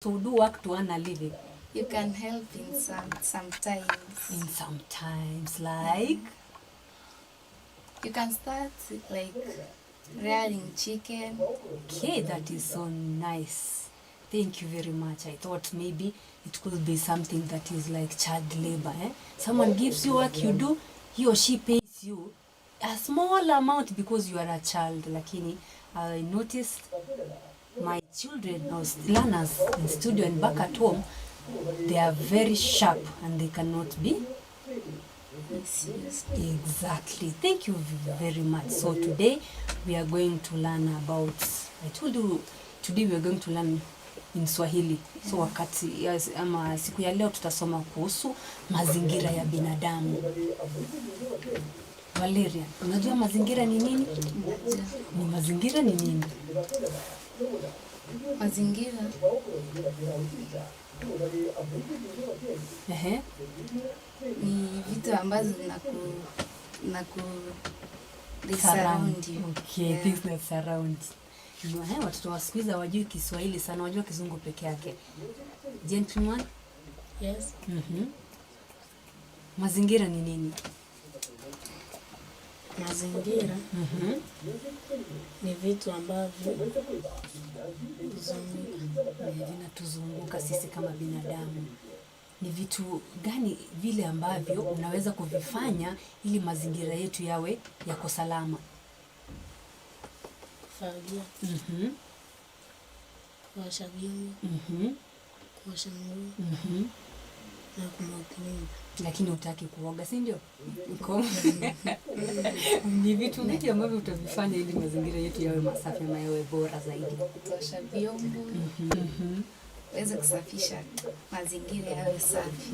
To do work to earn a living. You can help in sometimes. In sometimes, like You can start like rearing chicken. Okay, that is so nice. Thank you very much. I thought maybe it could be something that is like child labor. Eh? Someone gives you work you do, he or she pays you a small amount because you are a child. Lakini I noticed my children or learners in studio and back at home, they are very sharp and they cannot be Misused. Exactly. Thank you very much. So today we are going to learn about, I told you today we are going to learn in Swahili. So wakati, yes, ama siku ya leo tutasoma kuhusu mazingira ya binadamu. Valeria, unajua mazingira ni nini? Najua. Ni mazingira ni nini? Mazingira Ehe. Ni vitu ambazo zinaku they surround you. Okay, things that surround. Watoto wa siku hizi hawajui Kiswahili sana, wajua Kizungu peke yake. Gentleman? Yes. Mazingira ni nini? Mazingira ni vitu ambavyo huzunguka. Vinatuzunguka sisi kama binadamu. Ni vitu gani vile ambavyo unaweza kuvifanya ili mazingira yetu yawe yako salama? Kufagia, kuosha vyombo, kuosha nguo na kumwaga nyumba. Lakini hutaki kuoga, si ndio? Ni vitu vipi ambavyo utavifanya ili mazingira yetu yawe masafi ama yawe bora zaidi? Kuosha vyombo, uweze kusafisha mazingira yawe safi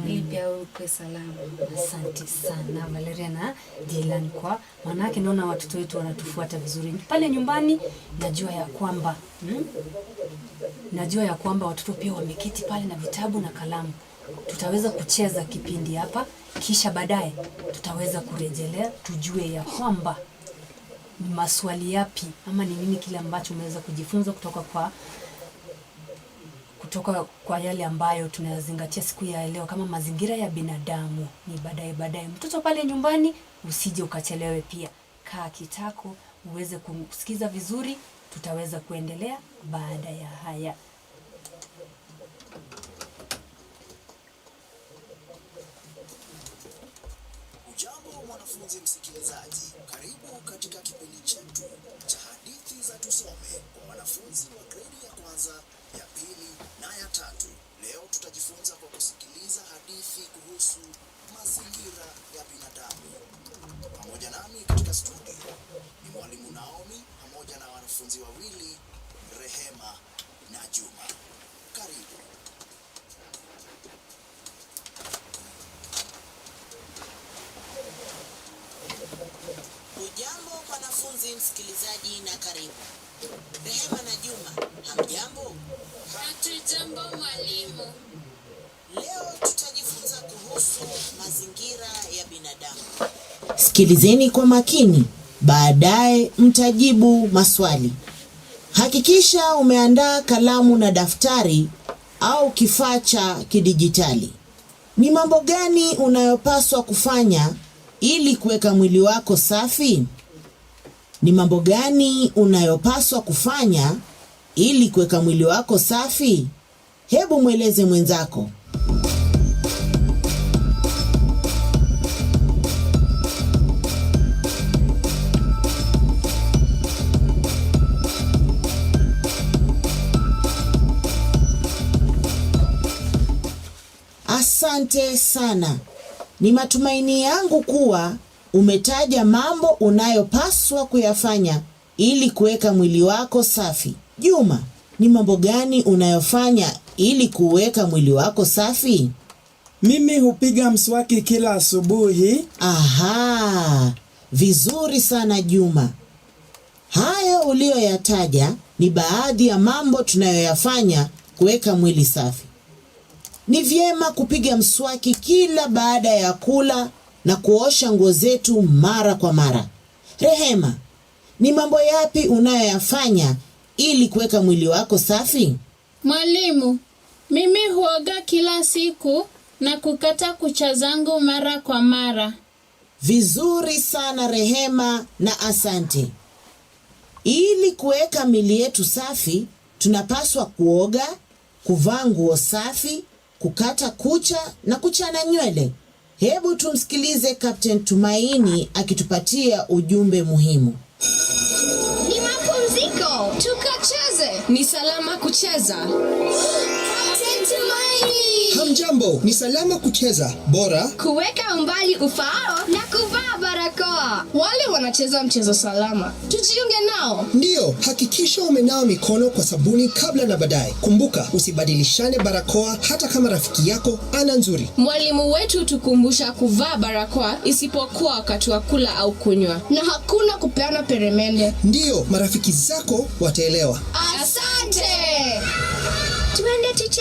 ili pia wewe ukuwe salama. Asante sana Valeria na Dylan, kwa maanake naona watoto wetu wanatufuata vizuri pale nyumbani. Najua ya kwamba Najua ya kwamba watoto pia wameketi pale na vitabu na kalamu. Tutaweza kucheza kipindi hapa, kisha baadaye tutaweza kurejelea tujue ya kwamba ni maswali yapi ama ni nini kile ambacho umeweza kujifunza kutoka kwa yale ambayo tunayazingatia siku ya leo kama mazingira ya binadamu. Ni baadaye baadaye. Mtoto pale nyumbani, usije ukachelewe pia. Kaa kitako, uweze kusikiza vizuri, tutaweza kuendelea baada ya haya. Ujambo mwanafunzi msikilizaji, karibu katika kipindi chetu cha hadithi za tusome kwa wanafunzi wa gredi ya kwanza, ya pili na ya tatu. Leo tutajifunza kwa kusikiliza hadithi kuhusu mazingira ya binadamu. Pamoja nami katika studio ni mwalimu Naomi pamoja na wanafunzi wawili, Rehema na Juma. Karibu. Hujambo mwanafunzi msikilizaji na karibu. Rehema na Juma, hamjambo? Hatujambo, mwalimu. Leo tutajifunza kuhusu mazingira ya binadamu. Sikilizeni kwa makini, baadaye mtajibu maswali. Hakikisha umeandaa kalamu na daftari au kifaa cha kidijitali. Ni mambo gani unayopaswa kufanya ili kuweka mwili wako safi? Ni mambo gani unayopaswa kufanya ili kuweka mwili wako safi? Hebu mweleze mwenzako. Asante sana. Ni matumaini yangu kuwa umetaja mambo unayopaswa kuyafanya ili kuweka mwili wako safi. Juma, ni mambo gani unayofanya ili kuweka mwili wako safi? Mimi hupiga mswaki kila asubuhi. Aha, vizuri sana Juma. Hayo uliyoyataja ni baadhi ya mambo tunayoyafanya kuweka mwili safi. Ni vyema kupiga mswaki kila baada ya kula na kuosha nguo zetu mara kwa mara. Rehema, ni mambo yapi unayoyafanya ili kuweka mwili wako safi? Mwalimu, mimi huoga kila siku na kukata kucha zangu mara kwa mara. Vizuri sana Rehema na asante. Ili kuweka mili yetu safi, tunapaswa kuoga, kuvaa nguo safi, kukata kucha na kuchana nywele. Hebu tumsikilize Captain Tumaini akitupatia ujumbe muhimu. Ni mapumziko, tukacheze. Ni salama kucheza. Captain Tumaini! Hamjambo, ni salama kucheza, bora Kuweka umbali ufaao na kuvaa barakoa. Wale wanacheza mchezo salama, tujiunge nao. Ndiyo, hakikisha umenawa mikono kwa sabuni kabla na baadaye. Kumbuka, usibadilishane barakoa hata kama rafiki yako ana nzuri. Mwalimu wetu tukumbusha kuvaa barakoa isipokuwa wakati wa kula au kunywa. Na hakuna kupeana peremende. Ndiyo, marafiki zako wataelewa. Asante! Tuende tucheze.